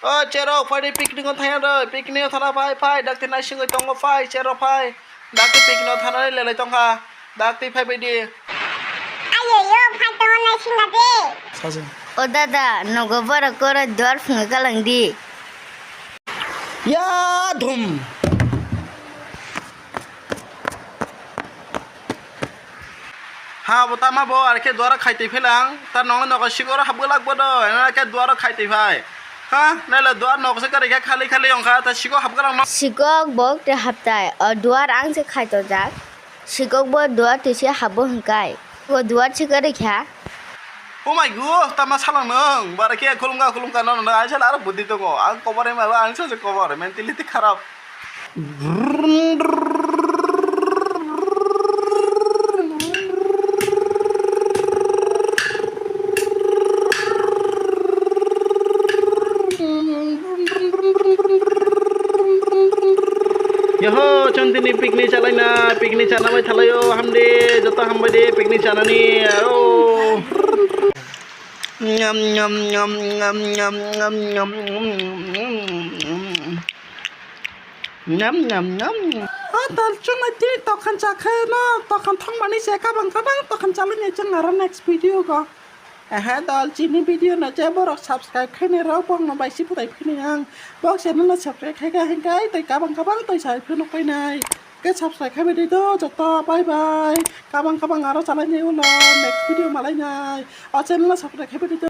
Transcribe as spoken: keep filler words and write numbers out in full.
O cherok, phai di picnic o thangya de, picnic o thana phai, phai, dakti naisingwi tongo, phai, cherok phai, dakti picnic o thanani lelai tongkha, dakti phai bai di. Ayo yo, phai tongo naisingna de. O dada, nogo borok koro duar phungo kalang di. Ya dhum. Ha, bo tama bo, ar khe duaro khaitwi phelang, ta nongni nogo sikoro habgwlak bo do, ena khe duaro khaitwi phai. Ha, naila duar nokse kwrwi khe khali khali wngkha, ta siko habgwlak no. Sikok bo tei haptai, o duar ang se khaitojak. Sikok bo duar twi se habo hwnkai. Bo duar se kwrwi kha. Oh my God, tama salang nung, bara khe khulumkha khulumkha no, no, no, ang sala aro budi tongo, ang kobar ema, ang sala kobar, mentality kharap. Yoho, Chondini picnic chalaina, picnic chana bai thalaio, hamdi, joto hambai di, picnic chanani, aro. Nyam, nyam, nyam. Nyam, nyam, nyam. O dol, chwng nai tini tokhan cha khe no, tokhan thongmani se kabang kabang tokhan chalani chwng aro next video go. Ehe dol, chini video no je borok subscribe khainai rok bokno bai si phutai phini ang. Bok channel no subscribe khai kha hingkai tei kabang kabang tei sai phunu khainai. Ke subscribe khai bai di do joto, bye bye. Kabang kabang aro chalai nai ulo next video malai nai. O channel no subscribe khai bai di do.